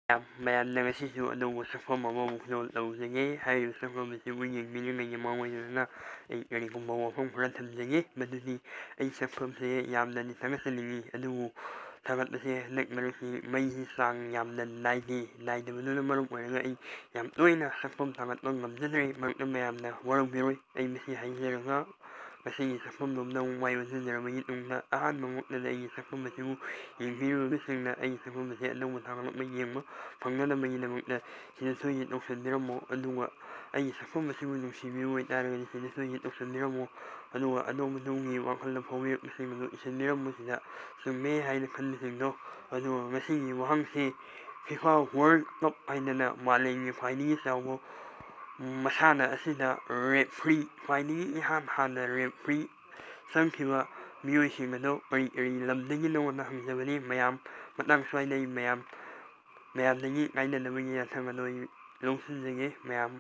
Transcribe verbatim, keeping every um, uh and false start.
ꯃꯌꯥꯝ, ꯃꯌꯥꯝꯅ ꯉꯁꯤꯁꯨ ꯑꯅꯧꯕ ꯁꯛꯐꯝ ꯑꯃꯃꯨꯛ ꯂꯧ-, ꯂꯧꯖꯒꯦ꯫ ꯍꯥꯏꯔꯤꯕ ꯁꯛꯐꯝ ꯑꯁꯤꯕꯨ ꯌꯦꯡꯕꯤꯔꯤꯉꯩꯒꯤ ꯃꯥꯡꯑꯣꯏꯗꯅ ꯑꯩ ꯀꯔꯤꯒꯨꯝꯕ ꯋꯥꯐꯝ ꯈꯔ ꯊꯝꯖꯒꯦ꯫ ꯃꯗꯨꯗꯤ ꯑꯩ ꯁꯛꯐꯝꯁꯦ ꯌꯥꯝꯅꯗꯤ ꯊꯥꯒꯠꯆꯅꯤꯡꯉꯤ, ꯑꯗꯨꯕꯨ ꯊꯥꯒꯠꯄꯁꯦ ꯍꯟꯗꯛ ꯃꯔꯛꯁꯤ ꯃꯩꯁꯤ ꯆꯥꯡ ꯌꯥꯝꯅ ꯅꯥꯏꯗꯦ꯫ ꯅꯥꯏꯗꯕꯗꯨꯅ ꯃꯔꯝ ꯑꯣꯏꯔꯒ ꯑꯩ ꯌꯥꯝ ꯇꯣꯏꯅ ꯁꯛꯐꯝ ꯊꯥꯒꯠꯄ ꯉꯝꯖꯗ꯭ꯔꯦ꯫ ꯃꯔꯛꯇ ꯃꯌꯥꯝꯅ ꯋꯥꯔꯧꯕꯤꯔꯣꯏ꯫ ꯑꯩ ꯃꯁꯤ ꯍꯥꯏꯖꯔꯒ ꯉꯁꯤꯒꯤ ꯁꯛꯐꯝꯂꯣꯝꯗ ꯑꯃꯨꯛ ꯃꯥꯏ ꯑꯣꯟꯁꯤꯟꯖꯔꯕꯒꯤ ꯇꯨꯡꯗ ꯑꯍꯥꯟꯕꯃꯛꯇꯗ ꯑꯩꯒꯤ ꯁꯛꯐꯝ ꯑꯁꯤꯕꯨ ꯌꯦꯡꯕꯤꯔꯤꯕꯁꯤꯡꯅ ꯑꯩꯒꯤ ꯁꯛꯐꯝ ꯑꯁꯤ ꯑꯅꯧꯕ ꯊꯥꯒꯠꯂꯛꯄ ꯌꯦꯡꯕ ꯐꯪꯅꯅꯕꯒꯤꯗꯃꯛꯇ ꯁꯤꯗ ꯁꯣꯏꯗꯅ ꯇꯧꯁꯟꯕꯤꯔꯝꯃꯣ꯫ ꯑꯗꯨꯒ ꯑꯩꯒꯤ ꯁꯛꯐꯝ ꯑꯁꯤꯕꯨ ꯅꯨꯡꯁꯤꯕꯤꯕ ꯑꯣꯏꯇꯥꯔꯒꯗꯤ ꯁꯤꯗ ꯁꯣꯏꯗꯅ ꯇꯧꯁꯟꯕꯤꯔꯝꯃꯣ꯫ ꯑꯗꯨꯒ ꯑꯗꯣꯝ ꯑꯗꯣꯝꯒꯤ ꯋꯥꯈꯜꯗ ꯐꯥꯎꯕꯤꯔꯛꯄꯁꯤꯡ ꯑꯗꯨ ꯏꯁꯤꯟꯕꯤꯔꯝꯃꯨ ꯁꯤꯗ꯫ ꯆꯨꯝꯃꯦ ꯍꯥꯏꯅ ꯈꯟꯕꯁꯤꯡꯗꯣ꯫ ꯑꯗꯨꯒ ꯉꯁꯤꯒꯤ ꯋꯥꯍꯪꯁꯤ ꯐꯤꯐꯥ ꯋꯥꯔꯜ ꯀꯞ ꯍꯥꯏꯗꯅ ꯃꯥꯂꯦꯝꯒꯤ ꯈ꯭ꯋꯥꯏꯗꯒꯤ ꯆꯥꯎꯕ ꯃꯁꯥꯟꯅ ꯑꯁꯤꯗ ꯔꯦꯐ꯭ꯔꯤ, ꯈ꯭ꯋꯥꯏꯗꯒꯤ ꯏꯍꯥꯟ ꯍꯥꯟꯅ ꯔꯦꯐ꯭ꯔꯤ ꯆꯪꯈꯤꯕ ꯃꯤꯑꯣꯏꯁꯤꯡ ꯑꯗꯣ ꯀꯔꯤ ꯀꯔꯤ ꯂꯝꯗꯒꯤꯅꯣꯅ ꯍꯪꯖꯕꯅꯤ꯫ ꯃꯌꯥꯝ ꯃꯇꯥꯡ ꯁ꯭ꯋꯥꯏꯗ ꯑꯩ ꯃꯌꯥꯝ, ꯃꯌꯥꯝꯗꯒꯤ ꯀꯥꯏꯅꯅꯕꯒꯤ ꯌꯥꯊꯪ ꯑꯗꯣ ꯑꯩ ꯂꯧꯁꯤꯟꯖꯒꯦ꯫ ꯃꯌꯥꯝ